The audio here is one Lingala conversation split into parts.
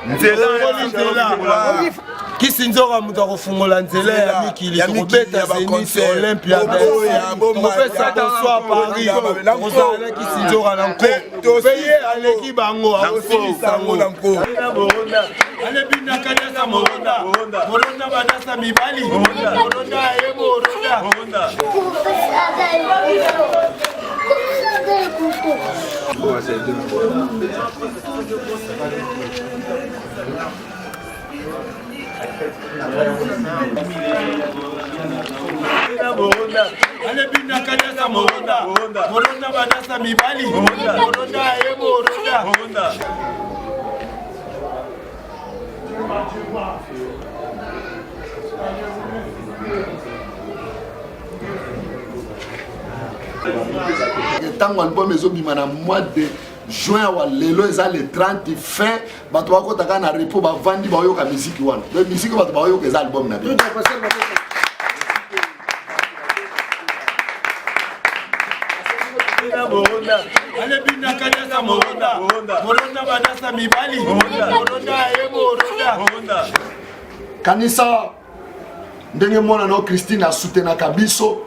Nzela. Nzela. Kisi nzoka moto akofungola nzela ya mikili tokobeta zenith olympia tokopesa bonsoir paris tokozala na kisi nzoka na nko mpe ye aleki bango akosilisa yango alebinaka dasa moronda moronda badasa mibali moronda aye moronda alebinaka dasa moronda moronda badasa mibali moronda aye moronda ntango album ezobima na mois de juin awa lelo eza le 30 fin bato bakota kaka na repos bavandi baoyoka miziki wana donc miziki bato baoyoka eza album na bino. Kanisa ndenge mwana na yo Christine asutenaka biso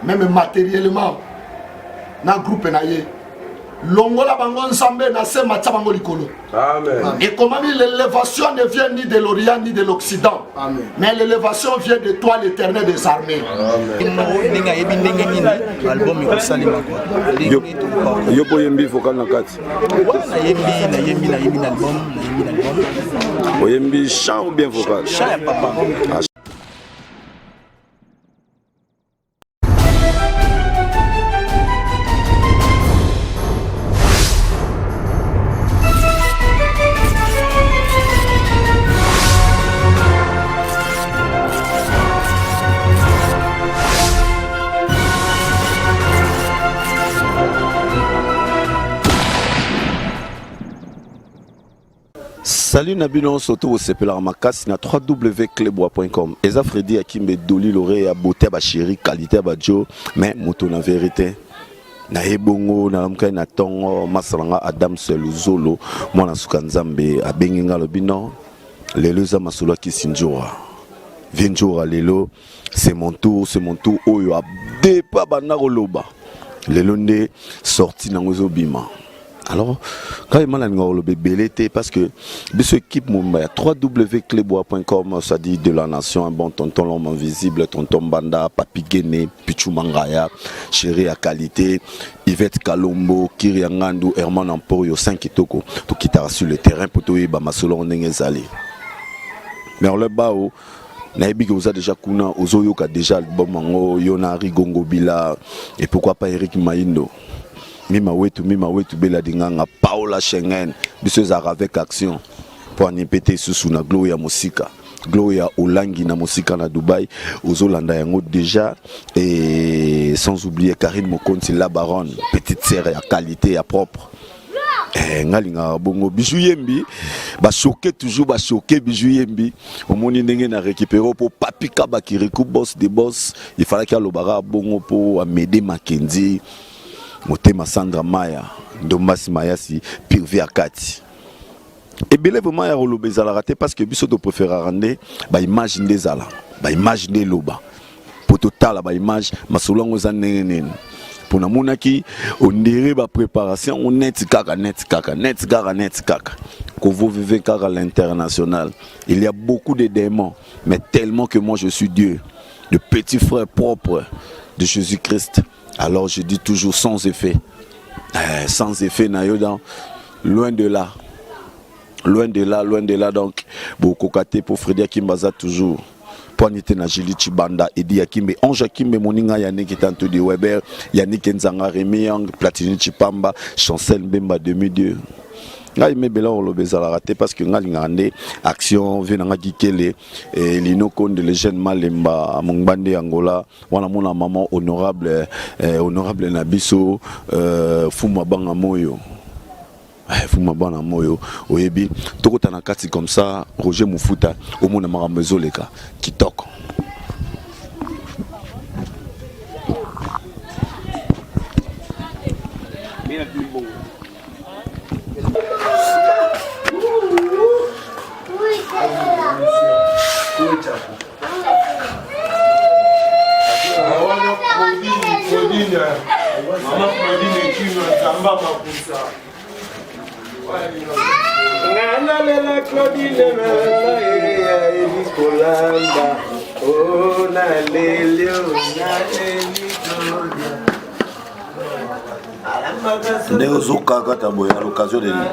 meme materiellement na groupe na ye longola bango nzambe na se matya bango likolo ekomami l'élévation ne vient ni de l'orient ni de l'occident mais l'élévation vient de toi l'éternel des armées. Ndenge ayebi ndenge nini album ekosalema yo mpo oyembi vocal na kati. Nayembi, nayembi, nayembi na album, nayembi na album. Oyembi chant ou bien vocal? Chant ya papa. Ah. Salut na bino surtout bosepelaka makasi na www.cleboa.com. Eza Freddy Akimbe Doli Lore ya beauté ya ba chérie qualité ya ba jo mais moto na vérité. Na ye bongo nalamukaki na ntongo masala nga Adam Seluzolo mwana suka Nzambe abengi nga alobi non lelo eza masolo ya Kissindjora. Vieux Ndjora lelo c'est mon tour, c'est mon tour oyo adepa banda koloba lelo nde sortie nango ezobima. Alors quand il nalinga koloba ebele te parce que biso équipe mobimba ya www.cleboa.com, c'est-à-dire de la nation, un bon tonton l'homme invisible, tonton Banda, Papi Guéné, Pichou Mangaya, chéri à qualité, Yvette Kalombo, Kiria Ngandu, Herman Emporio, 5 Kitoko, tokitaka sur le terrain po toyeba masolo ndenge ezali. Merle Bao, nayebi ke oza déjà kuna, ozoyoka déjà album yango, yo na Rigo Ngobila, et pourquoi pas Eric Maindo. Mima wetu, Mima wetu, Bella Dinganga, Paola Schengen, biso ezalaka avec action. Po ani pete susu na Gloria Mosika. Gloria Olangi na Mosika na Dubaï, ozolanda yango déjà, et sans oublier Karine Mokonzi la baronne, petite sœur ya qualité ya propre. Nga lingaka bongo Bijou Yembi, ba choquer toujours, ba choquer Bijou Yembi. Omoni ndenge na récupérer po Papi Kaba Kirikou boss des boss, il fallait qu'il alobaka bongo po Amédée Mackenzie. Motema Sandra Maya, Ndombasi Mayasi, Pirvi Akati. Ebele vraiment ya koloba ezalaka te parce que biso to préférera nde ba image nde ezala, ba image nde eloba. Po totala ba image masolo yango eza ndenge nini. Po namonaki on dirait ba préparation on net kaka, net kaka, net kaka, net kaka. Kovo vivez kaka l'international. Il y a beaucoup de démons, mais tellement que moi je suis Dieu, le petit frère propre de Jésus-Christ. Alors je dis toujours sans effet. Sans effet na yo dans loin de là. Loin de là, loin de là donc bokokate pour Freddy Akimbaza toujours. Poanite na Julie Chibanda, Edi Akimbe, Ange Akimbe, Moninga, Yannick Tanto de Weber, Yannick Nzanga, Rémi Yang, Platini Chipamba, Chancel Mbemba 2002. Ngai mebela oloba ezalaka te parce que ngai lingaka nde action vie na ngai kikele et Lino Konde le jeune Malemba Mongbande Angola wana mona maman honorable honorable na biso Fuma Banga Moyo. Fuma Banga Moyo oyebi tokota na kati comme ça Roger Mufuta omona makambo ezoleka kitoko. Nga nalela Claudine ayebi kolamba oh naleli oh naleli Claudia nde ozokakata boye à l'occasion de nini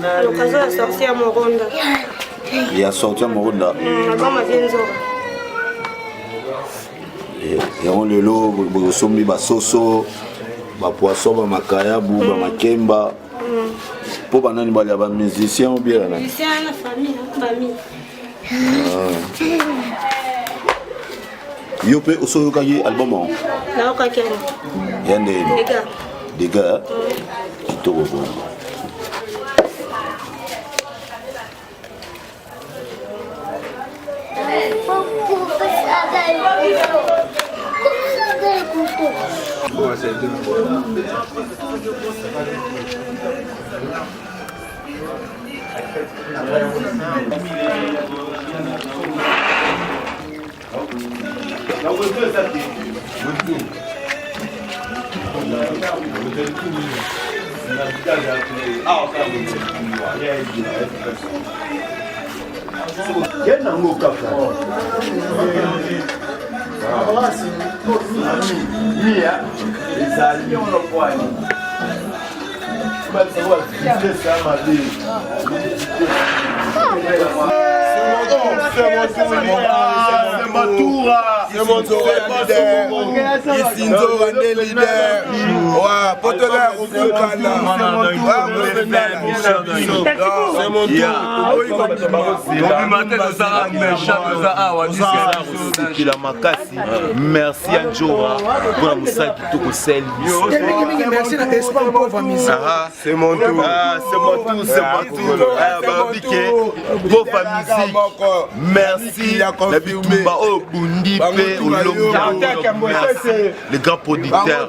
À l'occasion ya sortie ya Moronda. ya sortie ya moronda Album avie nzoka. Yango lelo bosombi basoso bapoisson bamakayabu bamakemba mpo banani balia bamusicien obiela na Musicien na famille, na famille. Yo mpe oso oyokaki album yango? Nayokaki yango. Ya ndeni Dega. Dega kitoko bongo. Nango kaka mia ezali mabe. Isinzora nde leader wa potola ya kokokana. Kosepela makasi, merci ya Njora mpona mosala kitoko osali biso. Mingi merci na Espoir Pauvre Musique. C'est mon tour. Ah, c'est mon tour, c'est mon tour. Ah, babike Pauvre Musique, merci na bitumba oyo bundi mpe olongi. Le grand producteur.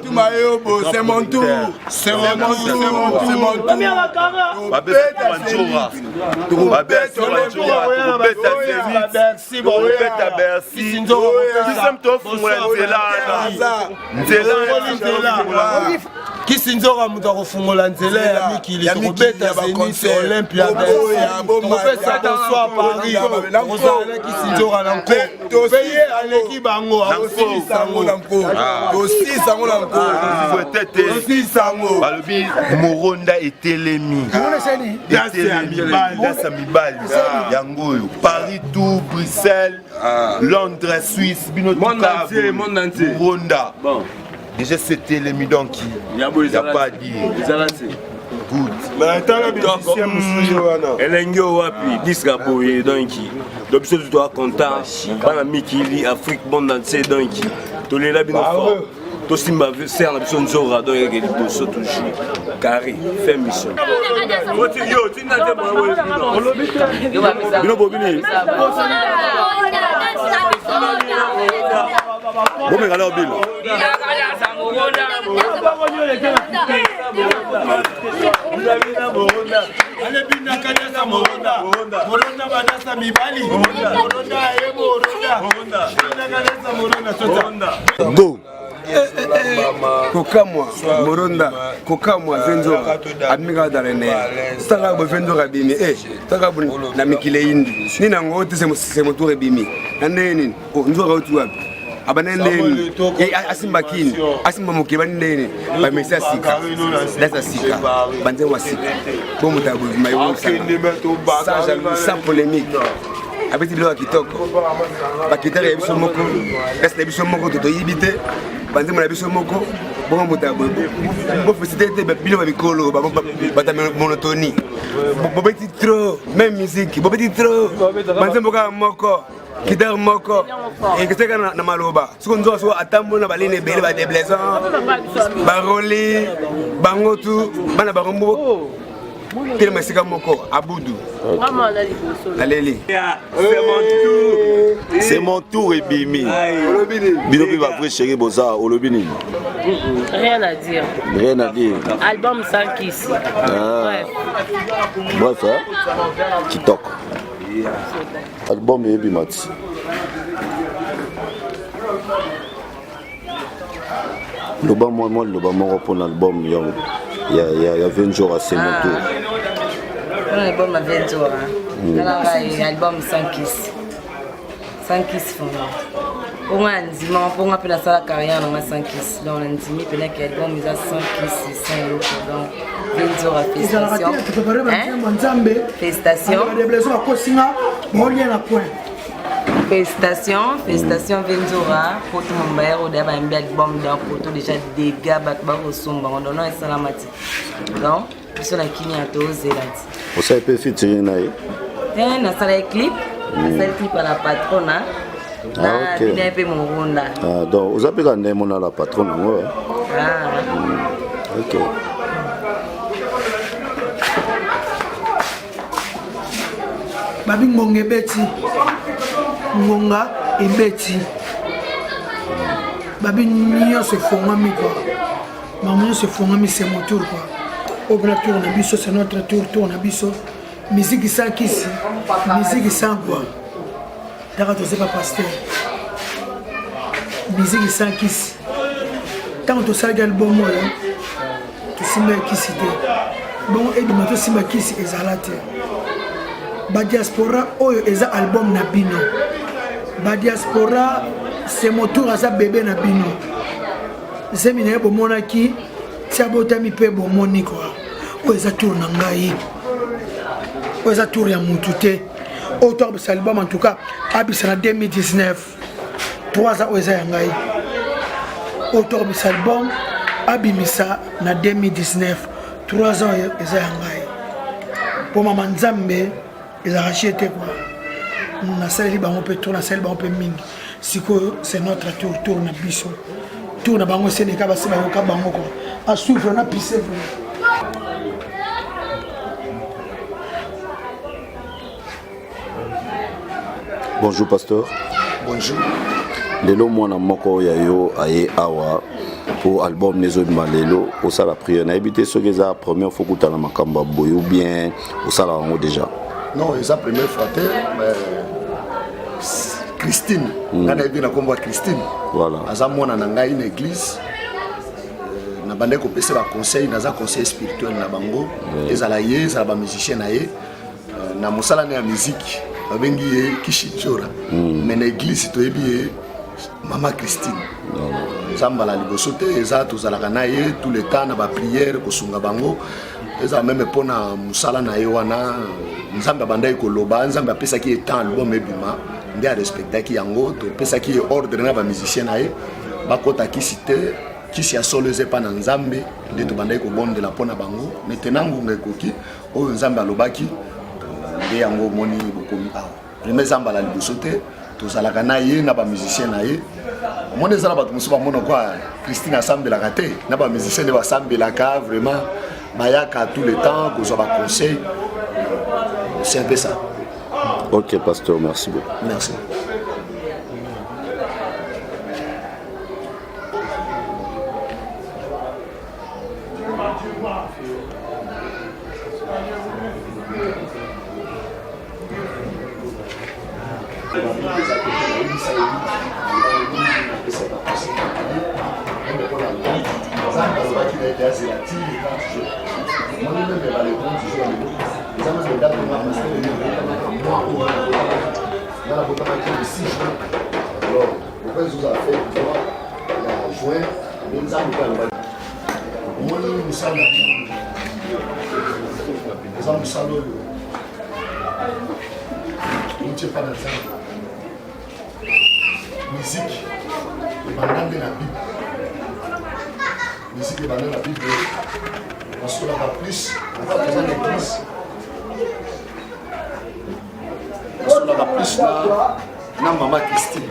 C'est mon tour. C'est mon tour. C'est mon tour. Babeta Njora, babeta Njora, tokobeta Zenith, tokobeta Bercy, biso tofungola nzela wana, nzela. Kisi nzoka moto akofungola nzela ya mikili, tokobeta Zenith, Olympia, tokopesa bonsoir Paris, tokozala na kisi nzoka na nko mpe ye aleki bango, akosilisa yango na nko, tosilisa yango na nko, tosilisa yango. Balobi Moronda etelemi, etelemi dasa mibali yango oyo, Paris tout, Bruxelles, Londres, Suisse, bino tuka Moronda déjà setelemi, donc y a pas à dire. Good. Tala musicien mosusu wana. Elenge oyo wapi disque boye, donc donc biso toza content, bana mikili, Afrique, monde entier, donc tolela bino fort, tosimba ser na biso Nzora, donc eke liboso toujours carré fait mission. Bino bobini bomeka na obila. Alebina kanyasa moronda moronda badasa mibali moronda aye moronda bina kanyasa moronda sota. Go. Kokamwa Moronda, kokamwa Venzora abimi kaka dalene tanga boye. Venzora abimi e tanga boye na mikili eyindi nini yango te, se motour ebimi na ndenge nini? Nzora oti wapi? Abanda ndenge nini? Asimba kini, asimba mokili, bandi ndenge nini? Bamesi ya sika, date ya sika, banzembo ya sika bo moto ya boye sans jalousie, sans polémique, abeti biloko ya kitoko, bakitare ya biso moko, date na biso moko, totoyibi te, banzembo na biso moko. Bongo moto ya boye bofélicité te, bino bamikolo bato ya monotonie, bobeti trop même musique, bobeti trop banzembo kaka moko, guitare moko, ekeseka na maloba. Soko nzoka soko atamboli na balini ebele, badeblaison baroli bango tu bana bango mbo telema esika moko abudu naleli. C'est mon tour ebimi, bino mpe bavrai chéri boza. Olobi nini? Rien à dire. Rien à dire. Album sans kisi. Ah. Bref, hein? Kitoko album eyebima ti. Loba mwa liloba moko mpona album ya, ya, ya, ya 20 jours à C'est mon tour. Mpona album ya Ventura. Tala ngai album sans kiss. Sans kiss vraiment. Mpo nga nandima mpo nga mpe nasala carrière na nga sans kiss. Donc nandimi mpena ke album eza sans kiss sans eloko. Donc Ventura ezalaka félicitation. te toprépare banzembo ya nzambe Félicitation. badebleso bakosi nga baolia na point Félicitations, félicitations Ventura. Poto Mombayero d'ailleurs bayambi album dans poto déjà dégâts bato bakosomba ngo donc non esalama te. Donc biso na kimia tozela ti. Osali mpe featuring na ye? Te nasala ye clip, nasali clip à la patrona. Ah, Na ok. bina ye mpe Morunda. Ah, donc oza mpe kaka ndenge mona la patronne yango eh? Ah. Ok. Babi ngonga ebeti, ngonga ebeti, babi nyonso efongwami kua, bango nyonso efongwami, c'est mon tour kua. Oyo mpena tour na biso, c'est notre tour, tour na biso. Musique sans kisi, musique sans quoi. Taka tozepa pasteur, musique sans kisi. Ntango tosalaki album oyo tosimbaki kisi te, bongo ebima tosimba kisi ezala te. Badiaspora oyo eza album na bino, badiaspora c'est mon tour, aza bebe na bino, zemi na ye bomonaki ti abotami mpe bomoni kua. Oyo eza tour na ngai, oyo eza tour ya mutu te. Oyo to abisa album en tout cas abisa na 2019, 3 ans oyo eza ya ngai. Oyo to abisa album abimisa na 2019, 3 ans oyo eza ya ngai. Po mama nzambe ezalaka chie te kua. Nasaleli bango mpe tour, nasaleli bango mpe mingi. Sikoyo c'est notre tour, tour na biso, tour na bango eseneka basi bayoka bango kua. À suivre na pise vraiment. Bonjour pasteur. Bonjour. Lelo mwana moko ya yo aye awa po album nezobima lelo, osala prière. Nayebi te soki eza première fois okutana makambo ya boye ou bien osala yango déjà? Non, eza première fois te, mais Christine, nga nayebi na nkombo ya Christine. Voilà. Aza mwana na ngai na église. Nabandaki kopesa baconseil, naza conseil spirituel na bango. Ezala ye, ezala bamusicien na ye. Na mosala na ya musique babengi ye Kishinjora, mais na église toyebi ye mama Christine. Eza mbala liboso te, eza tozalaka na ye tout le temps na baprière kosunga bango. Eza meme mpona mosala na ye wana, nzambe abandaki koloba, nzambe apesaki ye temps album ebima, nde arespectaki yango. Topesaki ye ordre na bamusicien na ye bakota kisi te, kisi ya solo eza epa na nzambe, nde tobandaki kobondela mpona bango. Maintenant ngonga ekoki oyo nzambe alobaki, nde yango omoni bokomi awa. Vraiment eza mbala liboso te tozalaka na ye na bamusicien na ye. Omoni eza na bato mosusu bamona kwa Christine asambelaka te, na bamusicien nde basambelaka vraiment, bayaka tout le temps kozwa baconseil. C'est un peu ça. Ok pasteur, merci beaucoup. Merci. Omoni mosala eza mosala oyo outi epa na nzambe. Miziki ebanda nde na Bible, miziki ebanda na Bible, basolaka plus ata toza na église, basolaka plus na mama Christine,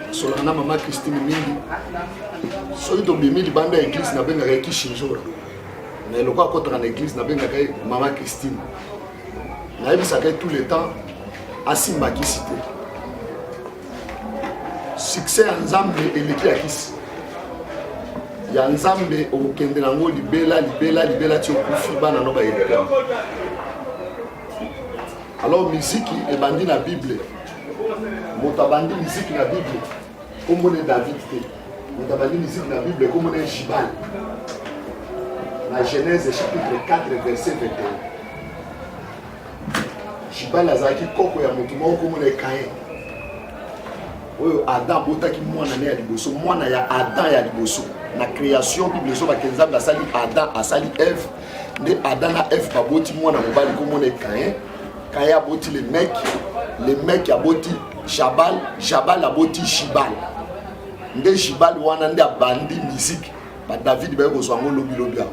basolaka na mama Christine mingi. Soki tobimi libanda ya église nabengaka ye Kishinjora, mais lokola akotaka na église nabengaka ye mama Christine. Nayebisaka ye tout le temps asimba kisi te, succès ya nzambe eleki ya kisi ya nzambe, okokende nango libela libela libela ti okufi, bana no bayeleka. Alors miziki ebandi na Bible, moto abandi miziki na Bible kombo ne David te, moto abandi miziki na Bible kombo ne Jibal, na Genèse chapitre 4 verset 21. Jibal azalaki koko ya moto moko komona ye Caïn. Oyo Adam abotaki mwana ne ya liboso, mwana ya Adam ya liboso. Na création Bible ezobake Nzambe asali Adam, asali Ève, nde Adam na Ève baboti mwana mobali komona ye Caïn. Caïn aboti le mec, le mec aboti Jabal, Jabal aboti Jibal. Nde Jibal wana nde abandi musique, ba David baye kozwa yango lobi lobi yango.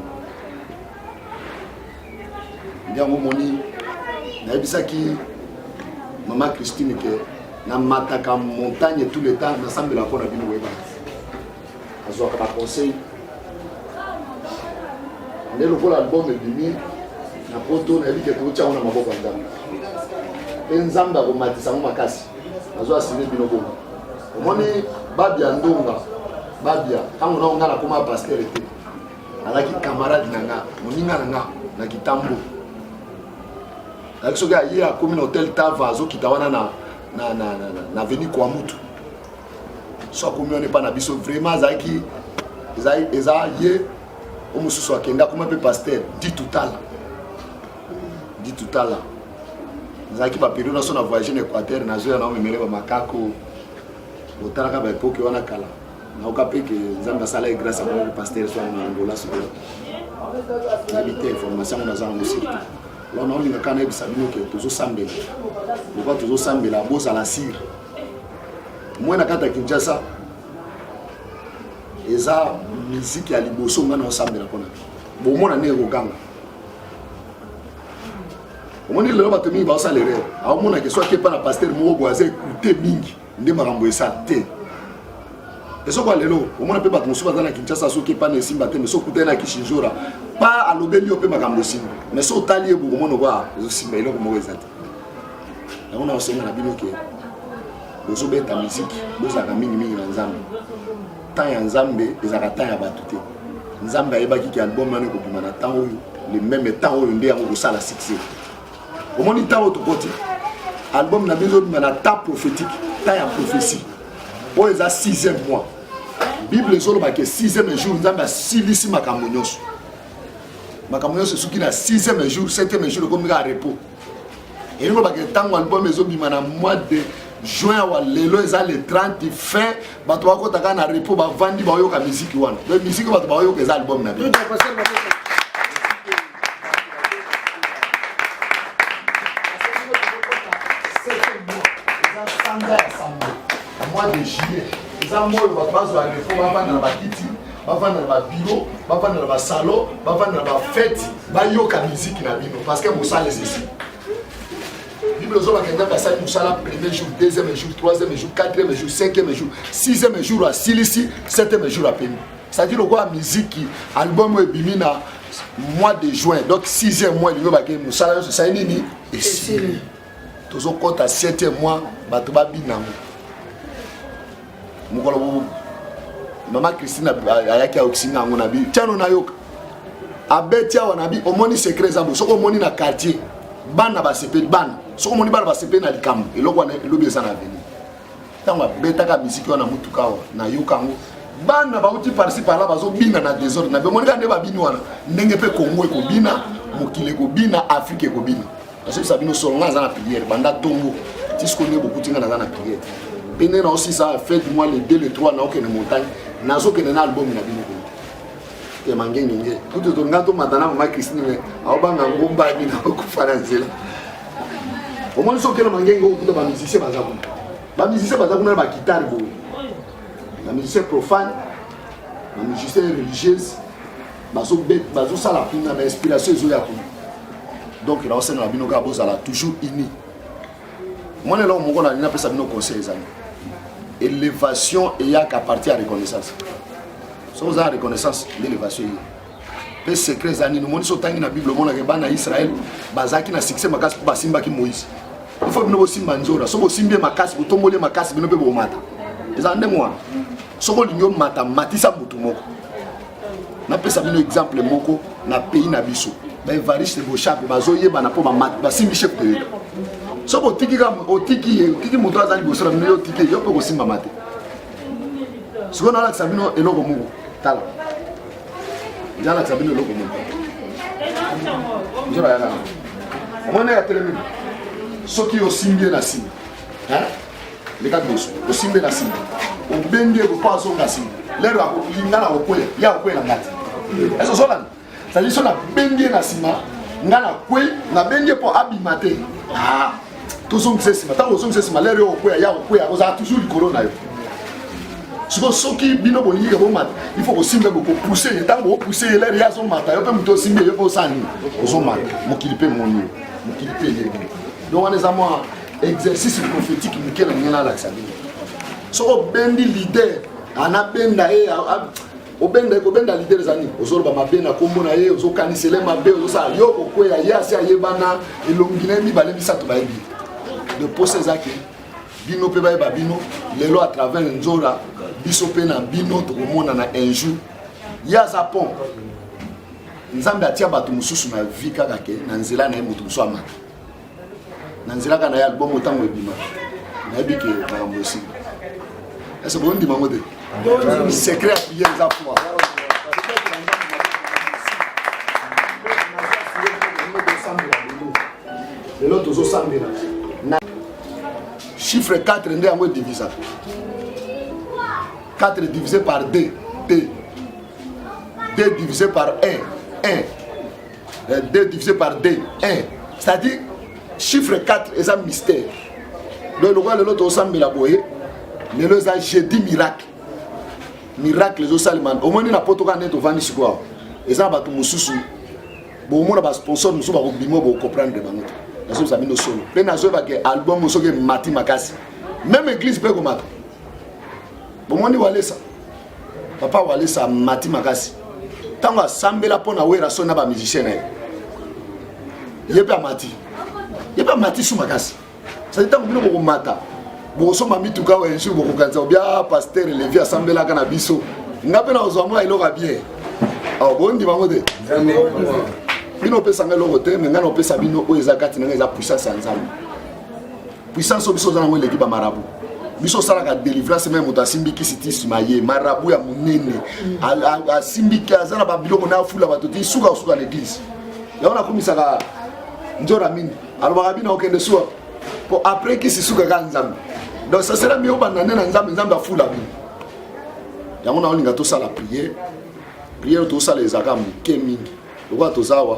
Nde yango omoni nayebisaki mama Christine ke namataka montagne tout le temps nasambelaka mpo na bino boyebaka azwaka baconseil nde lokola album ebimi na poto nayebi ke tootya yango na maboko ya nzambe mpe nzambe akomatisa yango makasi nazo asime bino bongo omoni babia ndonga babia ntango nao ngai nakoma pastere te azalaki camarade na nga moninga na nga na kitambo azalaki soki aye akomi na hotel tava azokita wana na, na, na, na, na, na avenue kwamutu so akomi wana epa na biso vraiment azalaki eza ye o mosusu akende akoma mpe pasteur di tutala di tutala nazalaki baperiode nyonso na voyage na équateur nazoya na omemele bamakako botalaka baepoke wana kala nayoka mpe ke nzambe asala ye grâce akomaki pasteur so na angola sikoyo nayebi te information yango naza nango surtout alors naolinga kaka nayebisa bino ke tozosambela lokola tozosambela bozala sire moi na kati ya kinshasa eza miziki ya liboso ngai naosambela mpona bomona ndenge ekoganga omoni lelo bato mingi baosala erreur aomona ke soki epa na pasteur moko boye aza ekute mingi nde makambo esala te esoko ya lelo omona mpe bato mosusu baza na kinshasa soki epa na esimba te mais soki okutani na kishinjora pa alobeli yo mpe makambo esimba mais soki otali ye bokomona okoa ezosimba eloko moko eza te yango na osenga na bino ke bozobeta miziki bozalaka mingimingi na nzambe temps ya nzambe ezalaka temps ya bato te nzambe ayebaki ke album wana ekobima na temps oyo le meme temps oyo nde yango kosala succès omoni ntango tokoti album na biso ezobima na temps prophétique temps ya prophétie oyo eza sixième mois bible ezoloba ke sixième jour nzambe asilisi makambo nyonso makambo nyonso esuki na sixième jour septième jour ekomi kaka repos elingi koloba ke ntango album ezobima na mois de juin awa lelo eza le 30 fin bato bakota kaka na repos bavandi baoyoka miziki wana donc miziki bato baoyoka eza album na bino mois de juillet eza moyo bato bazwa repos bavanda na bakiti bavanda na babiro bavanda na basalon bavanda na bafete bayoka miziki na bino parce que mosala esesi bible ezolaka nzambe asali mosala premier jour deuxième jour troisième jour quatrième jour cinquième jour sixième jour asilisi septième jour apemi c'est-à-dire lokola miziki album oyo ebimi na mois de juin donc sixième mois elingi obake mosala nyonso esali nini esili tozokɔta septième mois bato babina yango mokolo bo mama christine ayaki ayokisi nga yango na bi tiano nayoka abeti awa na bi omoni secret eza bo soki omoni na quartier bana basepeli bana soki omoni bana basepeli na likambo eloko wana elobi eza na avenir ntango abetaka miziki wana motuka awa nayoka yango bana bauti parci parla bazobina na desordre na bomoni kaka nde babini wana ndenge mpe kongo ekobina mokili ekobina afrike ekobina nazoyebisa bino solo ngai naza na prière banda ntongo ti sikoyo nde bokuti ngai naza na prière mpe nde naosisa fete moi le 2 le 3 naokende montagne nazokende na album na bino kuna ya mangengenge kutu tolinga tomata na mama christine me aobanga ngomba bino okufa na nzela omoni soki okende mangenge okuta bamusicien baza kuna bamusicien baza kuna na bakitare boye bamusicien profane bamusicien religieuse bazosala kuna na inspiration ezoya kuna donc naosenga na bino kaka bozala toujours uni mwana eloko moko nalingi napesa bino conseil ezali élévation eyaka partir ya reconnaissance soki oza na reconnaissance nde élévation eye mpe secret eza nini omoni so otangi na bible omonaka bana ya israele bazalaki na succès makasi mpo basimbaki moïse ifo bino bosimba nzora soki bosimbi ye makasi botomboli ye makasi bino mpe bomata eza ndenge wana soki olingi omata matisa motu moko napesa bino exemple moko na pays na biso baevariste boshape bazoyebana mpo basimbi chef de l'etat soki otiki otiki ye otiki moto aza liboso na bino yo otiki ye yo mpe okosimbama te sikoyo nalakisa bino eloko moko tala nalakisa bino eloko moko nzola yaka omoni atelemi. Soki osimbi ye na nsima, leka liboso, osimbi ye na nsima, obendi ye mpo azonga nsima, lero akolinga na kokwea, ye akokwela nga te. Ese ozolanda? C'est-à-dire soki nabendi ye na nsima, nga nakwei, nabendi ye mpo abima te. Ah, tozongisa ye nsima. Ntango ozongisa ye nsima, lero yo okokwea, ye akokwea, akozala toujours likolo na yo. Sikoyo soki bino bolingi ke bomata, il faut kosimba bokopousse ye. Ntango bokopousse ye, lere ye azomata, yo mpe moto osimbi ye, yo mpe osala nini? Ozomata. Mokili mpe emoni yo, mokili mpe eyebi yo. Donc wana eza mwa exercice prophétique moke na ndenge nalakisa bino. Soki obendi leader, anabenda ye, obenda ye, kobenda leader eza nini? Ozoloba mabe na nkombo na ye, ozokanisele mabe, ozosala yo kokweya ye, asi ayebana elongi na ye mibale misato bayebi. De posa eza ke bino mpe bayeba bino lelo à travers nzora, biso mpe na bino tokomonana un jour. Ye aza pont, Nzambe atia bato mosusu na vie kaka ke na nzela na ye moto mosusu amata na nzela kaka na ye. Album ntango ebima, nayebi ke makambo esili. Ese bondima yango te? Secret ya prière eza foi. Lelo tozosambela na chiffre 4, nde yango edivisaka 4 divisé par 2, 2 2 divisé par 1, 1, 2 divisé par 2, 1. C'est-à-dire chiffre 4 eza mystère. Donc lokola lelo tozosambela boye, lelo eza jeudi miracle, miracle ezosalema. Omoni na poto kaka nde tovandi sikoyo, eza na bato mosusu bomona basponsor mosusu bakobima, bocomprendre bango te. Nazobisa bino solo mpe nazoyeba ke album soki emati makasi, même église mpe ekomata. Bomoni Walesa, papa Walesa amati makasi ntango asambela mpo na Werason na bamusicien na ye, ye mpe amati, ye mpe amati su makasi. Sadi ntango bino bokomata, bokosomba mituka oyo, un jour bokokanisa obia pasteur Levi asambelaka na biso, nga mpe nakozwa mwa eloko ya bien. Awa bondima yango te, bino opesanga eloko te, me ngai naopesa bino oyo eza kati na ngai, eza puissance ya Nzambe. Puissance oyo biso oza nango eleki bamarabu. Biso osalaka délivrance, me moto asimbi kisi ti nsima ye marabu ya monene asimbi, aza na babiloko na afula bato ti suka suka na église. Yango nakomisaka nzora mingi, alobaka bino okende suka po après kisi suka kaka Nzambe. Donc ça sera mieux obanda nde na Nzambe, Nzambe afula bino. Yango naolinga tosala prière. Prière tosala ezalaka moke mingi lokola toza awa,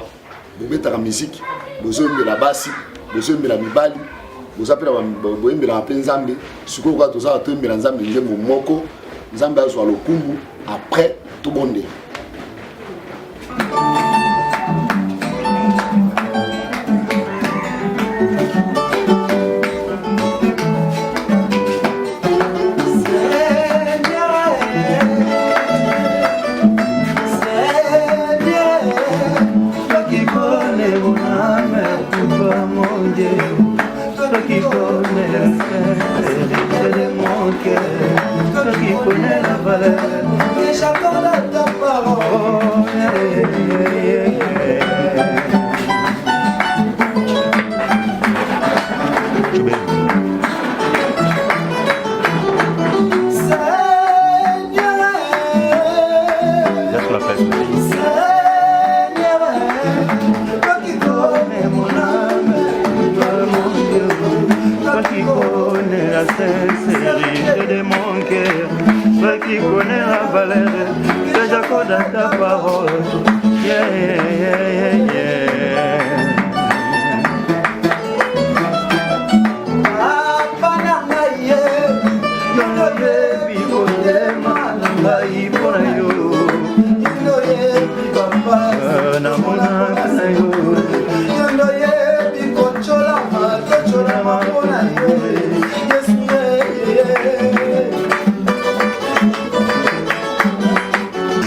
bobetaka miziki, bozoyembela basi, bozoyembela mibali, boza mpe boyembelaka mpe Nzambe. Sikoyo kaka tozala toyembela Nzambe nzembo moko, Nzambe azwa lokumu, après tobondela. Toi qui connais la valeur, que j'accorde ta parole. Oh, yeah, yeah, yeah. Seigneur, toi qui connais mon âme, toi mon Dieu, toi qui connais la sincérité de mon cœur, toi qui connais la valeur que j'accorde à ta parole. Yeah, yeah, yeah, yeah. Papa na ngai ye, yo oyebi motema na ngai mpo na yo, yo oyebi bapasi namonaka na yo, yo oyebi kotyolama, totyolama mpo na yo, Yesu ye.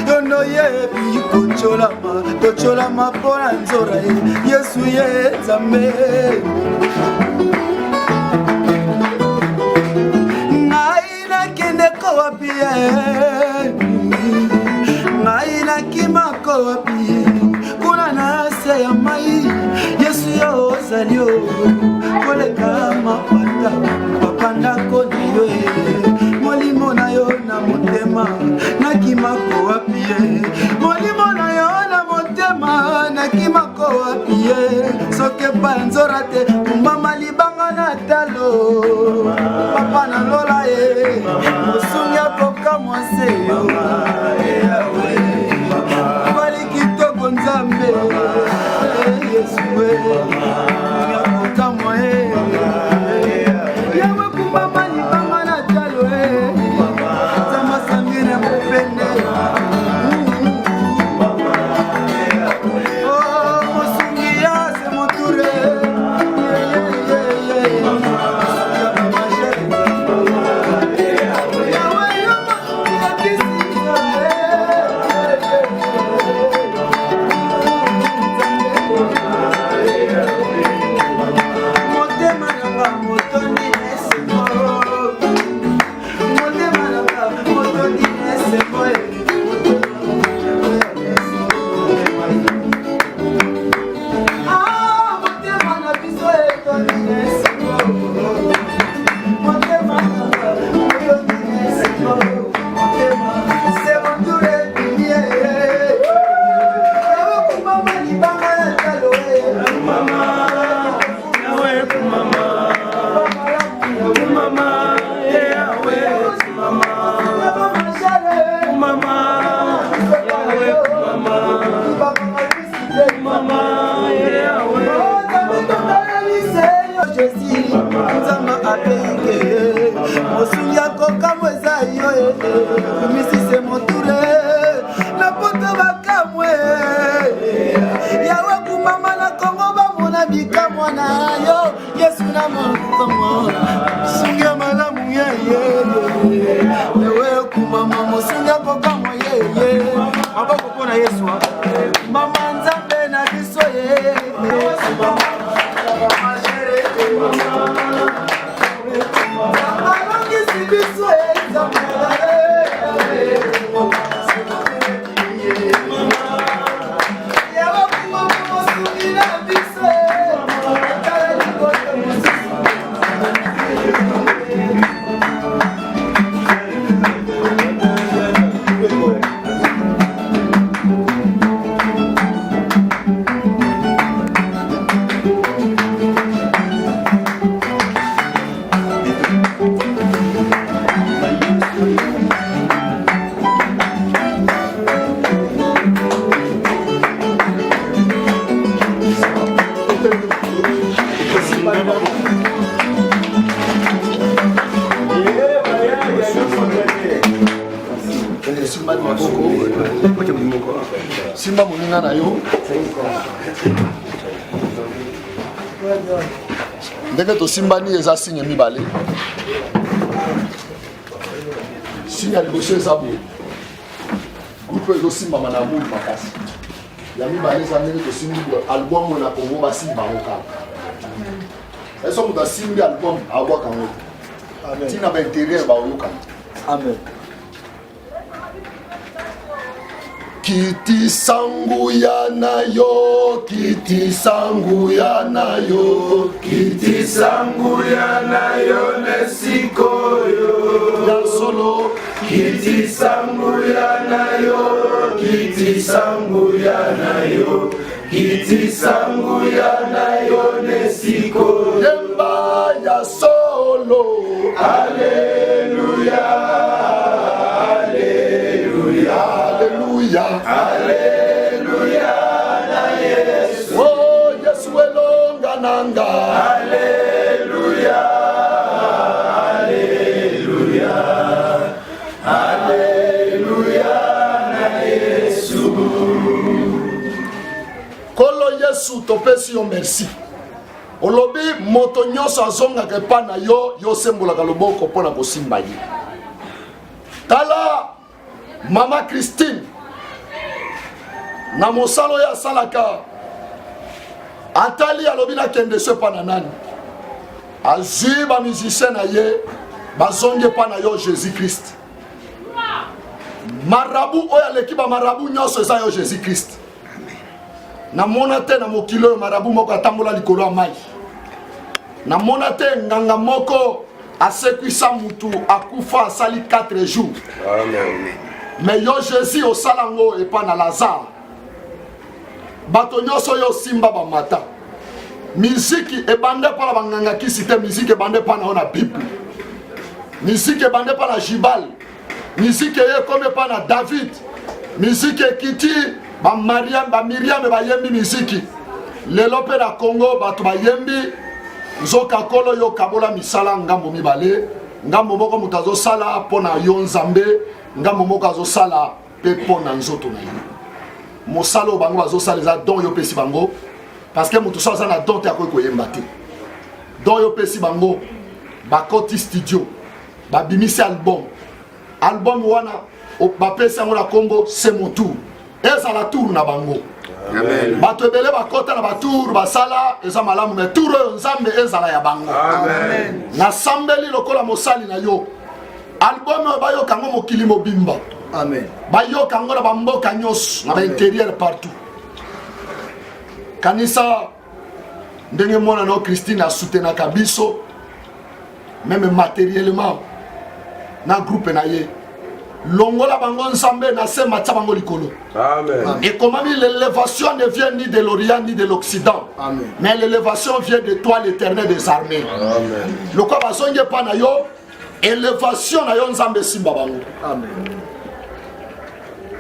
Yo oyebi kotyolama, totyolama mpo na nzora ye, Yesu ye Nzambe. Ngai nakendeko wapi ye, ngai nakimako wapi kuna na se ya mai? Yesu yo ozali o koleka mapata, papa ndako na yo ye, molimo na yo na motema, nakimako wapi ye, molimo na yo na motema, nakimako wapi ye soki. epa ya nzora te kumbama libanga na talo papa na lola ye mosungi akokamwa se yo bali kitoko nzambe yesu akokamwa ye yawe kumbama libanga na talo nzambe asangene mopende Motema nanga motondi esengo motema nanga motondi esengo Ah, motema na biso etondi esengo motema nanga motondi esengo motema semonture ebimi kumama libanga ya talo nzambe apeike mosungi akokamwa eza yo misise moture na poto bakamwe yawe kumama na kongo bamona bikamwa na yo yesu na mokamwa mosungi ya malamu yeye yawe kumama mosungi akokamwa yeye maboko mpo na yesu mama nzambe na biso ye alongisi biso ye nzambe simba maboko simba moninga na yo ndenge tosimbani eza signe mibale signe ya liboso eza boye groupe ezosimbama na amour makasi ya mibale eza ndenge tosimbi boye album oyo na congo basimba yango kaka eso moto asimbi album abwaka yango te ntina bainterieur baoyokana amen kitisa nguya na yo kitisa nguya na yo kitisa nguya na yo na sikoyo ya solo kitisa nguya na yo kitisa nguya na yo kitisa nguya na yo na sikoyo yemba ya solo aleluya aleluya aleluya aleluya na yesu oh yesu elonga nanga aleluya aleluya aleluya na yesu nkolo yesu topesi yo merci olobi moto nyonso azongaka epai na yo yo osembolaka loboko mpo na kosimba ye tala mama christine na mosala oyo asalaka atali alobi nakende so epai na nani azwi bamusicien na ye bazongi epai na yo jésus christ marabu oyo aleki bamarabu nyonso eza yo jésus christ namona te na mokili oyo marabu moko atambola likolo ya mai namona te nganga moko asekwisa mutu akufa asali 4 jours me yo jésus osala yango epa na lazare bato nyonso oyo osimba bamata. Miziki ebanda epa na banganga kisi te, miziki ebanda epa na yo na Bible. Miziki ebanda epa na Jibal. Miziki eye ekomi epa na David. Miziki ekiti ba Mariam, ba Miriam bayembi miziki. Lelo mpe na Congo bato bayembi nzoka kolo yo kabola misala ngambo mibale ngambo moko moto azosala mpo na yo Nzambe, ngambo moko azosala mpe mpo na nzoto na ye. Mosala oyo bango bazosala eza don yo opesi bango parce que moto so aza na don te akoki koyemba te. Don yo opesi bango bakoti studio babimisi album, album wana bapesi yango na kombo c'est mon tour, ezala tour na bango. Bato ebele bakota na batour basala eza malamu, mais tour oyo Nzambe ezala ya bango. Nasambeli lokola mosali na yo, album oyo bayoka yango mokili mobimba. Amen. Bayoka yango na bamboka nyonso, na bainterieur partout. Kanisa ndenge mwana na yo Christine asutenaka biso meme materiellement na groupe na ye. Longola bango Nzambe na se matia bango likolo. Amen. Ekomami l'élévation ne vient ni de l'Orient ni de l'Occident. Amen. Mais l'élévation vient de toi l'Éternel des armées. Amen. Lokola bazongi epa na yo, élévation na yo Nzambe esimba bango. Amen.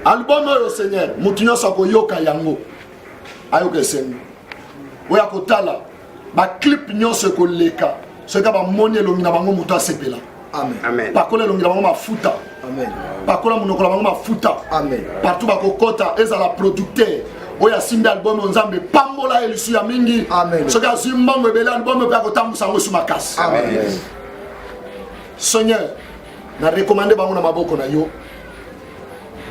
Album oyo Seigneur, moto nyonso akoyoka yango ayoka esengo. Oyo akotala ba clip nyonso ekoleka soki bamoni elongi na bango moto asepela. Amen. Pakola elongi na bango mafuta. Amen. Pakola monoko na bango mafuta. Amen. Partout bakokota ezala producteur oyo asimbi album oyo Nzambe pambola ye lisu ya mingi. Amen. Soki azwi mbongo ebele album mpe akotambusa yango esu makasi. Amen. Seigneur, na recommande bango na maboko na yo.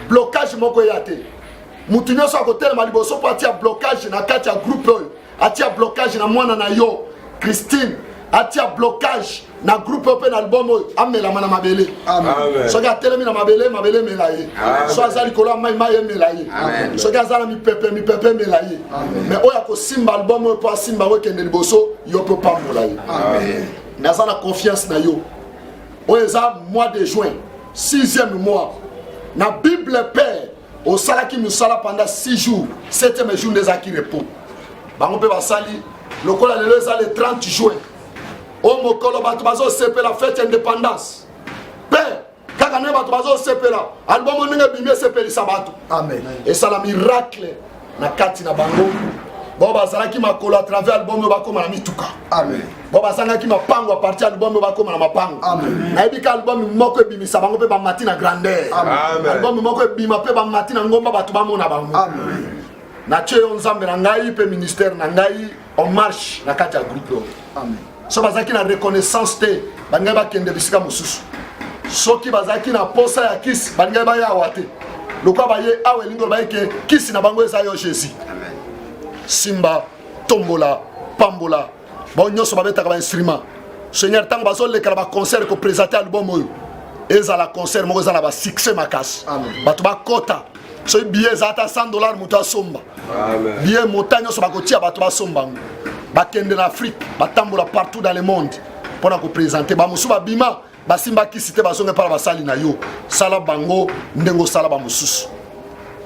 Blocage moko eya te. Mutu nyonso akotelema liboso mpo atia blocage na kati ya groupe oyo, atia blocage na mwana na yo Christine, atia blocage na groupe oyo mpe na album oyo, amelama na mabele. Soki atelemi na mabele, mabele emela ye. Soki aza likolo ya mai, mai emela ye. Soki aza na mipepe, mipepe emela ye. Mais oyo akosimba album oyo mpo asimba yango ekende liboso, yo mpe opambola ye. Naza na confiance na yo. Oyo eza mois de juin, 6e mois. Na Bible Père, osalaki misala pendant 6 jours, 7e jour nde ezalaki repos. Bango mpe basali lokola lelo eza le 30 juin. O mokolo bato bazosepela fête indépendance. Père, kaka ndenge bato bazosepela album ndenge ebimi esepelisa bato. Amen. Esala miracle na kati na bango. Bao bazalaki makolo à travers album oyo bakoma na mituka. Amen. Bao bazangaki mapango à partir album oyo bakoma na mapango. Amen. Nayebi ka album moko ebimisa bango mpe bamati na grandeur. Amen. Album moko ebima mpe bamati na ngomba bato bamona bango. Amen. Natie yo Nzambe na ngai mpe ministère na ngai en marche na kati ya groupe oyo. Amen. So bazalaki na reconnaissance te, balingaki bakende bisika mosusu. Soki bazalaki na posa ya kisi, balingaki baya awa te. Lokola baye awa elingi koloba eke kisi na bango eza yo Jésus. Amen. Simba, tombola, pambola. Bango nyonso babetaka ba instrument. Seigneur, ntango bazoleka na ba concert ko présenter album oyo, ezala concert moko eza na ba succès makasi. Bato bakota soki billet eza ata 100 dollars moto asomba billet montant nyonso bakotia bato basomba yango, bakende na Afrique, batambola partout dans le monde mpona kopresente. Bamosusu babima basimba kisi te, bazonga epai na basali na yo. Sala bango ndenge osala bamosusu.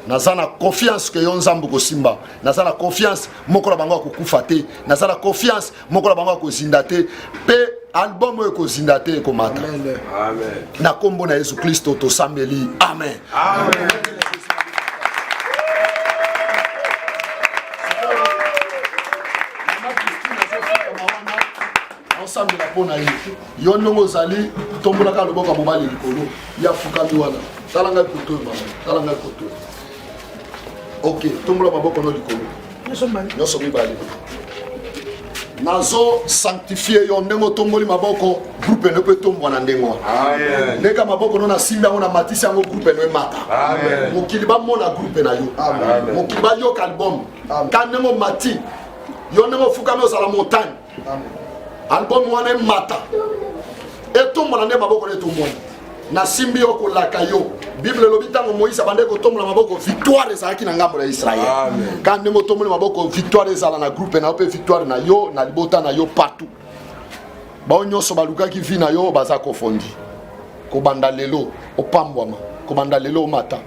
Naza na confiance ke yo Nzambe okosimba. Naza na confiance moko na bango akokufa te. Naza na confiance moko na bango akozinda te, mpe album oyo ekozinda te, ekomata. Na kombo na Yesu Kristo tosambeli, amen. Amen. Osambela mpo na ye. Yo ndenge ozali, tombolaka loboko ya mobali likolo ya fukami wana. Tala ngai koto oyo, mama, tala ngai koto. Ok, tombola maboko no likolo nyonso mibale. Nazo sanctifie yo ndenge otomboli maboko, groupe no mpe etombwa na ndenge wana. Ndenge maboko no nasimbi yango, namatisi yango, groupe no emata. Mokili bamona groupe na yo, mokili bayoka album ka ndenge omati yo, ndenge ofukami ozala montagne. Album wana emata, etombola nde maboko na etombwana. Nasimbi yo kolaka yo. Bible elobi ntango Moïse abandaki kotombola maboko, victoire ezalaki na ngambo ya Israël. Ka ndenge otomboli maboko, victoire ezala na groupe na yo mpe victoire na yo na libota na yo partout. Bao nyonso balukaki vie na yo baza kofondi. Kobanda lelo opambwama, kobanda lelo omata.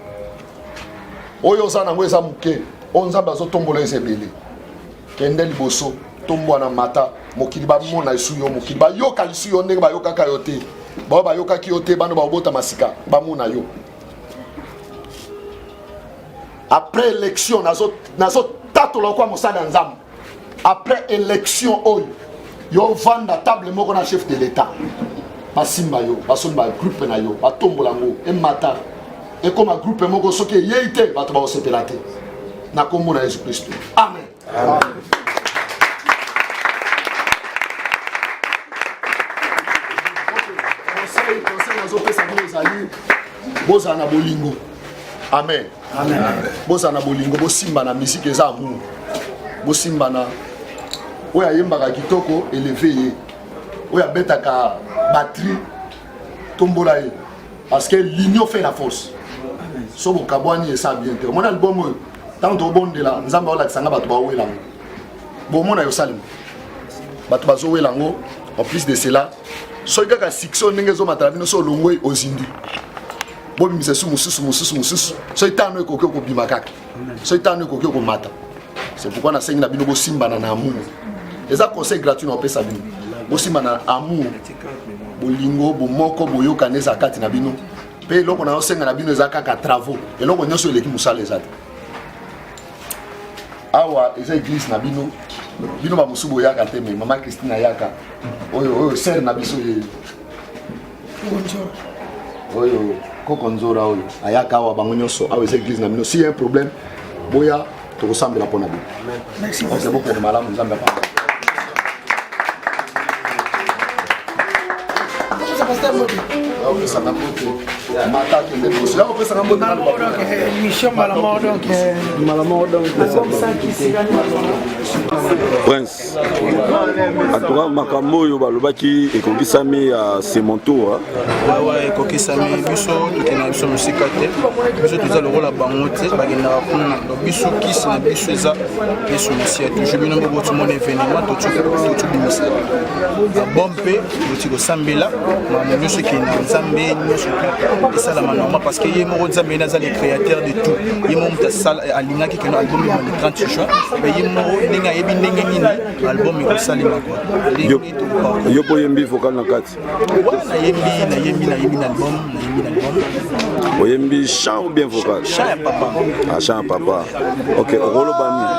Oyo oza nango eza moke, oyo Nzambe azotombola eza ebele. Kende liboso. Tombwana mata mokili bamona lisu yo mokili bayoka lisu yo ndenge bayokaka yo te baoyo bayokaki yo te bano baobotama sika bamona yo après élection nazotatola nazo kwa mosali ya nzambe après élection oyo yo vanda table moko na chef de l'état basimba yo basombi bagroupe na yo batombola yango emata ekoma groupe moko soki eyei te bato bakosepela te na nkombo na yesu kristo amen, amen. Conseil, conseil nazopesa bino ezali bozala na bolingo amen, amen. Bozala na bolingo bosimbana musique eza amour bosimbana oyo ayembaka kitoko eleve ye oyo abetaka batterie tombola ye parce que l'union fait la force so bokabwani esa bien te omoni album oyo ntango tobondela nzambe aolakisa nga bato bawela yango bomona yo salema bato bazowela yango en plus de cela soki kaka succès oyo ndenge ezomatala bino so olongwe ozindi bobimisa esu mosusu mosusu mosusu soki tano ekoki okobima kaka soki tano ekoki okomata c'est pourquoi nasengi na bino bosimbana na amour eza conseil gratuit na opesa bino bosimbana na amour bolingo bomoko boyokani eza kati na bino mpe eloko na yosenga na bino eza kaka travaux eloko nyonso eleki mosala eza te awa eza eglise na bino bino bamosusu boyaka te me mama christine ayaka oyo oyo sere na biso ye oyo koko nzora oyo ayaka awa bango nyonso awa eza eglise na bino si ya un problème boya tokosambela mpo na bino bokende malamu nzambe apamba opesaka mbote mata akende liboso ya kopesaka mbote mission mbala moko donc mbala moko donc prince en tout cas makambo oyo balobaki ekokisami ya semontour wawa ekokisami biso tokendaka biso mosika te biso toza lokola bango te bakendaka kuna donc biso kisi na biso eza yesu masiya toujours bino moko botimona événement totobimisa babom mpe boti kosambela makambo nyonso ekende na nzambe nyonso esalama normal parce que ye moko nzambe ye aza le créateur de tout ye moko moto alingaki keno album ebima le 30 juin mpe ye moko ndenge ayebi ndenge nini album ekosalema kua yo mpo oyembi vocal na kati nayembi nayembi nayembi na album nayembi na album oyembi chant ou bien vocal chant ya papa ah chant ya papa ok okoloba nini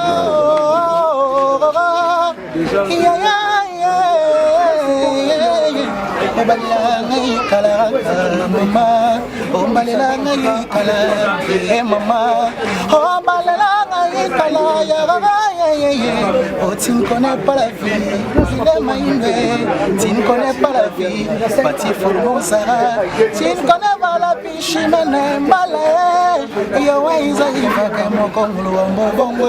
obalela ngai kala mama obalela ngai kala e mama obalela ngai kala Oh, tu ne connais pas la vie, il est maïmé, tu ne connais pas la vie, Pati Formosa, tu ne connais pas la vie, Chimene Mbale, yo waiza ifake mokongolo wa mbobongo,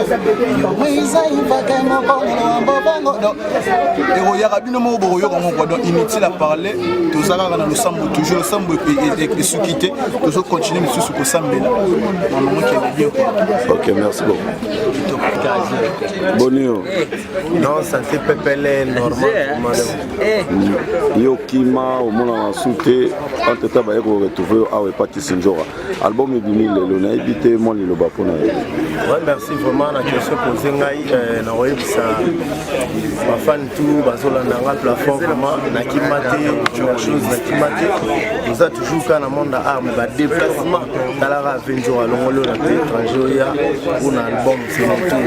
yo waiza ifake mokongolo wa mbobongo. Donc, ekoyaka bino moko bokoyoka ngo quoi donc inutile à parler toza kaka na losambo toujours losambo esuki te tozo continuer lisusu kosambela mamango kende bien quoi ok merci beaucoup boni yo non santé pepele normal yo kima omonana su te entre temps baye koretrouve yo awa epa kisinjora album ebimi lelo nayebi te mwa liloba mpo na ye ouais, merci vraiment na question pose ngai euh, nakoyebisa bafani tout bazolanda nga plafond vraiment nakima te chose nakima te oza toujours kaka na monde ya art mais badéplacement talaka aventure alongoli oyo na pays étranger oya mpona album c'est mon tour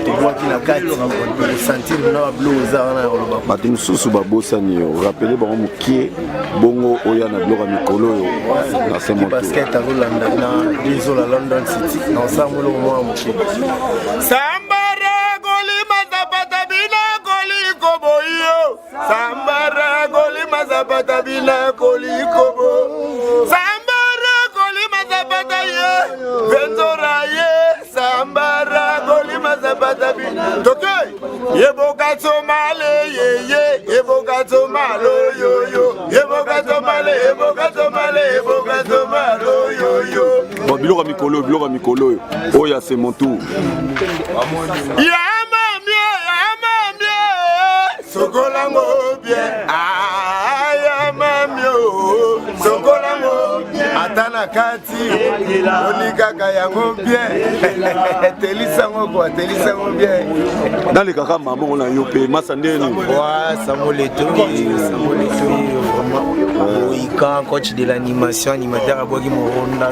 tobwaki na kati osentir na bablo oza wana ya koloba bato mosusu babosani yo rappele bango mokie bongo oya na biloko ya mikolo oyo na se moto basket azolanda na dezola london city na osango eloko mwa moke sambara kolima zapata bina kolikoboyo sambara kolima zapata bina kolikobo sambara kolima zapata ye venzora ye sambara kolima zapata bina toke yeboka tsomale yeye yeboka tsomalo yoyo yeboka tsomale yeboka tsomale yeboka tsomalo yoyo bon biloko ya mikolo oyo biloko ya mikolo oyo oyo ya c'est mon tour ya mamie ya mamie sokolango bien ah, ya mamie oh, sokolango ata na na kati oni kaka yango bien telisango kua telisango bien nalekaka mama na yo mpe masa ndenge nini Samuel Eto'o, Samuel Eto'o, vraiment. Moïka, coach de l'animation, animateur à Bogi Moronda.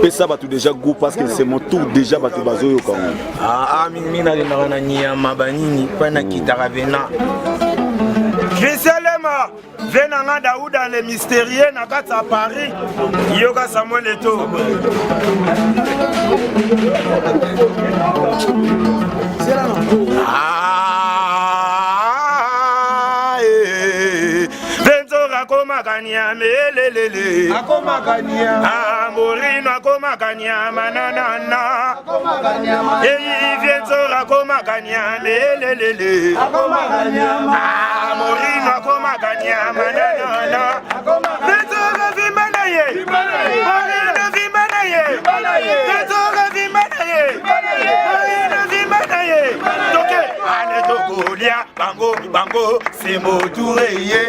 pesa bato déjà goût parce que c'est mon tour déjà bato bazoyoka ngo Ah, ah, mingi mingi nalingaka na nyama banini mpe nakitaka pena. Christian Lema, ve na nga Daouda le mystérieux na kati ya Paris, yoka Samuel Eto'o. Ah, eh, Venzora akomaka nyama elelele akomaka nyama ah, Morino akomaka nyama nanana eyi Venzora akomaka nyama elelele ah, Morino akomaka nyama nanana Venzora vimba na ye Morino vimba na ye Venzora vimba na ye Morino vimba na ye toke ale tokolia bango bango semoture ye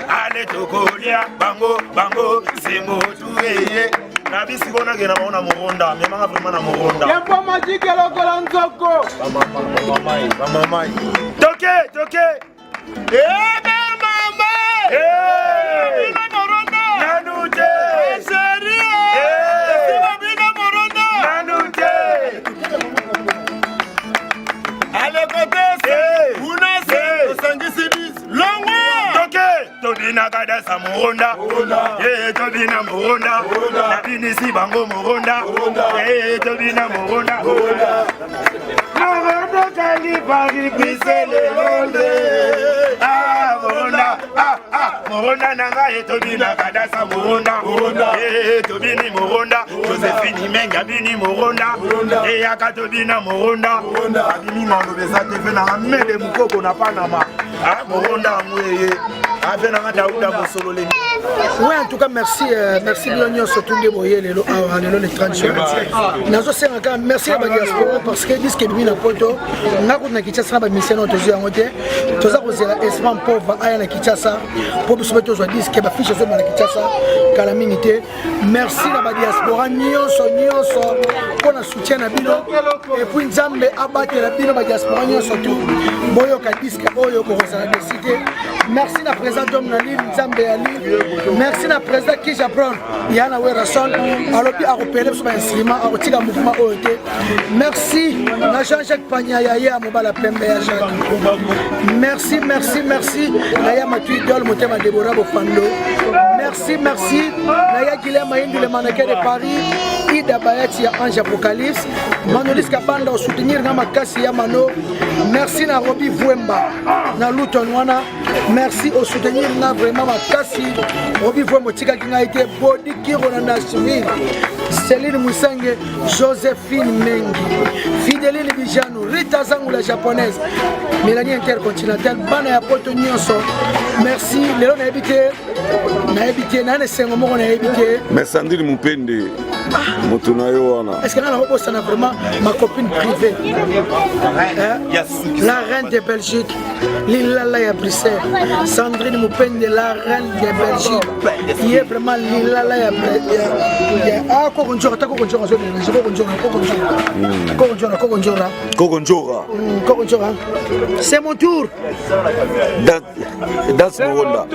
ale tokolia bango bango semoture ye na bisiko nakenda bango na moronda memanga vraimen na moronda Yempo majike lokola nzoko. Bamamai. toke toke ebe mama nanu te nanu te osangisi bis longwa toke tobinaka dasa moronda Eh, tobina moronda nabinisi bango moronda Eh, tobina moronda moronda kali paris brisele londres Ah, moronda Ah, ah, moronda na ngai tobinaka dasa moronda Eh, tobini moronda josephine mengi abini moronda eyaka tobina moronda abimi maloba eza te ve nanga mede mokoko na panama Ah, moronda yango eye ave nanga dauda mosololeni Ouais, en tout cas, merci, merci bino nyonso tunde boye lelo awa lelo le 30 juin. Nazosenga kaka merci na badiaspora parce que disque ebimi na poto nga kutu na Kinshasa na bamisien oyo tozwi yango te toza kozela Espan Pova aya na Kinshasa mpo biso mpe tozwa disque bafiche ezobima na Kinshasa kala mingi te. Merci na badiaspora nyonso nyonso mpo na soutien na bino et puis Nzambe abatela bino badiaspora nyonso tu boyoka disque oyo bokozala desi te. Merci na président Dom na Lille Nzambe ya Lille. Merci na président Kija Brown ya na Werrason alobi akopele biso ba instrument akotika mouvement oyo te. Merci na Jean-Jacques Panyaya ya mobala pembe ya Jacques. Merci merci merci na ya Mathieu Idole motema Deborah Bofando. Merci merci na ya Guilherme Mayindu le mannequin de Paris. Ida Bayati ya Ange Apocalypse. Manolis Kabanda osoutenir nga makasi ya Mano. Merci na Roby Vuemba na Luton wana. Merci au soutenir nga vraiment makasi. Roby Vuemba otikaki ngai te. Bodi Kiro na Nashville. Céline Musange, Joséphine Mengi, Fideline Bijano, Rita Zangu la japonaise, Mélanie Intercontinentale, bana ya poto nyonso. Merci. Lelo nayebi te, nayebi te, na esengo moko nayebi te. Mais Sandrine Mupende moto na yo wana Est-ce que nga nakobosana vraiment ma copine privée hein? La reine de Belgique, Lilala ya Bruxelles, Sandrine Mupende, la reine de Belgique. Il est vraiment Lilala ya ya ah Koko Njora, ta Koko Njora, zo déranger Koko Njora, Koko Njora. Koko Njora, Koko Njora. Koko Njora Koko Njora. C'est mon tour. Danse Moronda.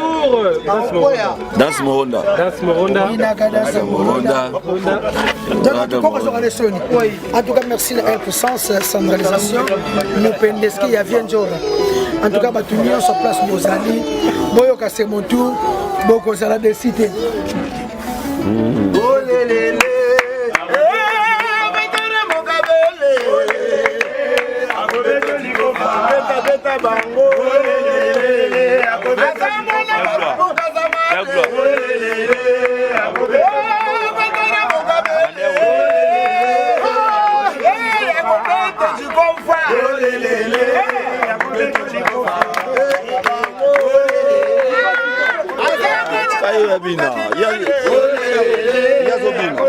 Danse Moronda. Danse Moronda. Inaka danse Moronda. Donc, Koko Njora de Sony. En tout cas, merci la puissance centralisation. Mupendeski ya Vien Njora. En tout cas, bato nyonso place bozali. Boyoka c'est mon tour. Bokozala desi te. Beta bango Ayo ya bina. Ya ya zo bina.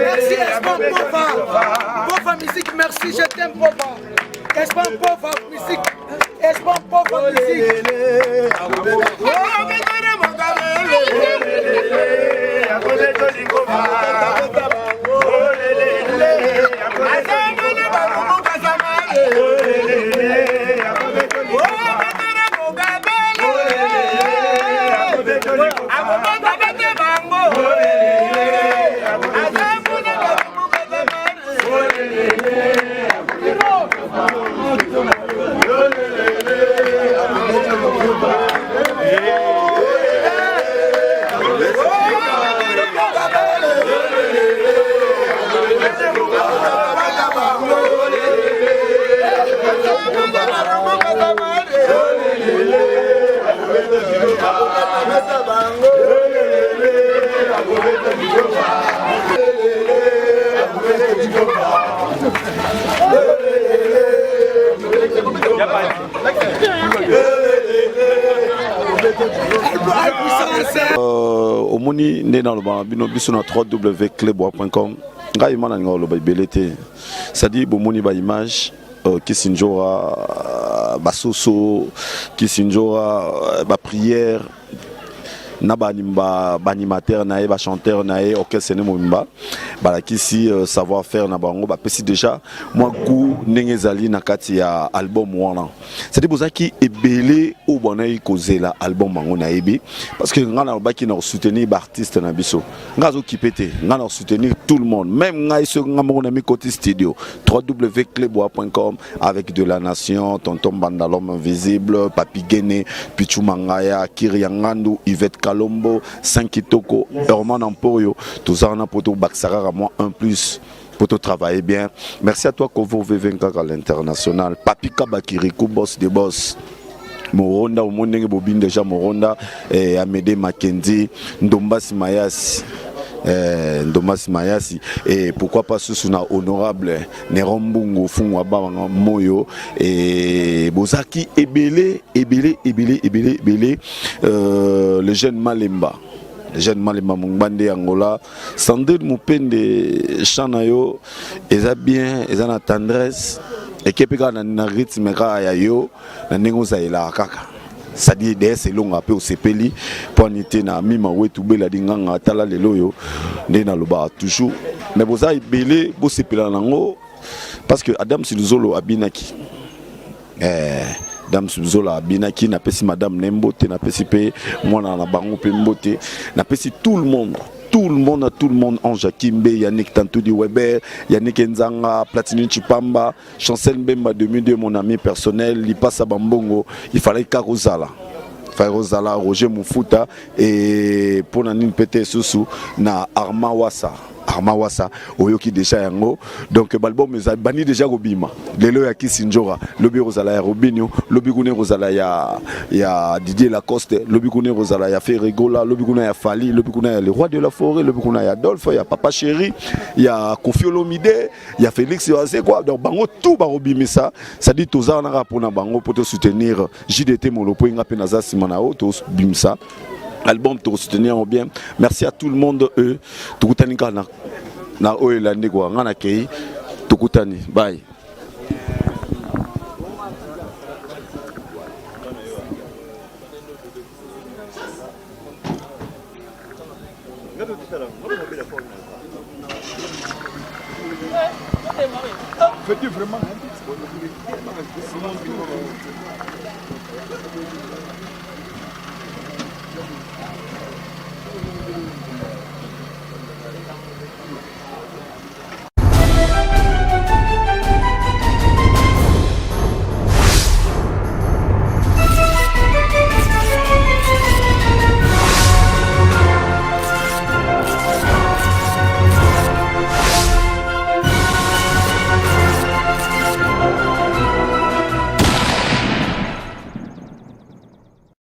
Merci Espan Pova. Pova musique, merci, je t'aime Pova. Espan Pova musique. Espan Pova musique. Omoni nde naloba na bino biso na www.cleboa.com. Ngai ma nalinga koloba ebele te, c'est-à-dire bomoni baimage Kisinjora, basoso Kisinjora, baprière na baanimateur na ye, bachanteur na ye, orchestre ne mobimba balakisi savoir faire na bango, bapesi déjà mwa goût ndenge ezali na kati ya album wana. C'est-à-dire bozalaki ebele oyo banaki kozela album bango, nayebi, parce que ngai nalobaki na kosoutenir baartiste na biso. Ngai azokipe te, ngai na kosoutenir tout le monde, même ngai soki ngai moko na mikoti studio. www.cleboa.com avec de la nation, tonton Banda, l'homme invisible, Papi Gene, Pichu Mangaya, Kiria Ngandu, Yvette Kalombo, Sankitoko, Herman Emporio, toza wana po tobakisa kaka mwa 1 plus pour te travailler bien. Merci à toi Kovo V24 à l'international, Papi Kabakirikou, boss des boss. Moronda omoni ndenge bobini déjà Moronda, Amédée Mackenzie, Ndombasi Mayasi, Ndombasi Mayasi, et pourquoi pas susu na honorable Néron Mbungu Fungwa Bawanga Moyo et bozaki ebele ebele ebele ebele ebele, le jeune Malemba, le jeune Malemba Mungbande Angola, Sandrine Mupende, chant na yo eza bien, eza na tendresse ekepi kaka na rythme kaka ya yo na ndenge ozalelaka kaka, c'est-à-dire DS elonga mpe osepeli mpo ani te na mima wetu bela dinganga. Tala lelo oyo nde nalobaka toujours, mais boza ebele bosepela nango parce que Adam Siluzolo abinaki, Dame Zola abinaki. Napesi madame ne mbote, napesi mpe mwana na bango mpe mbote, napesi tout le monde, tout le monde, à tout le monde, Ange Akimbe, Yannick Tantoudi Weber, Yannick Nzanga, Platini Chipamba, Chancel Mbemba 2002, mon ami personnel, Lipasa Bambongo, il fallait Karozala. Farozala, Roger Mufuta et pour nini pete susu na Arma Wassa. Arma Wassa oyoki déjà yango. Donc balbum eza bani déjà kobima lelo ya Kisinjora, lobi kozala ya Robinio, lobi kuna kozala ya Didier Lacoste, lobi kuna kozala ya Ferregola, lobi kuna ya Fally, lobi kuna ya le roi de la forêt, lobi kuna ya Adolphe, ya Papa Chéri, ya Koffi Olomide, ya Félix quoi. Donc bango tout barobimisa, c'est-à-dire toza wana kaka mpona bango po soutenir JDT Molopo. Nga mpe naza nsima na yo, tobimisa album, tokosoutenir yango bien. Merci à tout le monde, eux tokutani kaka na oyo elandi kwa nga nakei, tokutani, bye. Fais-tu vraiment? C'est mon tour.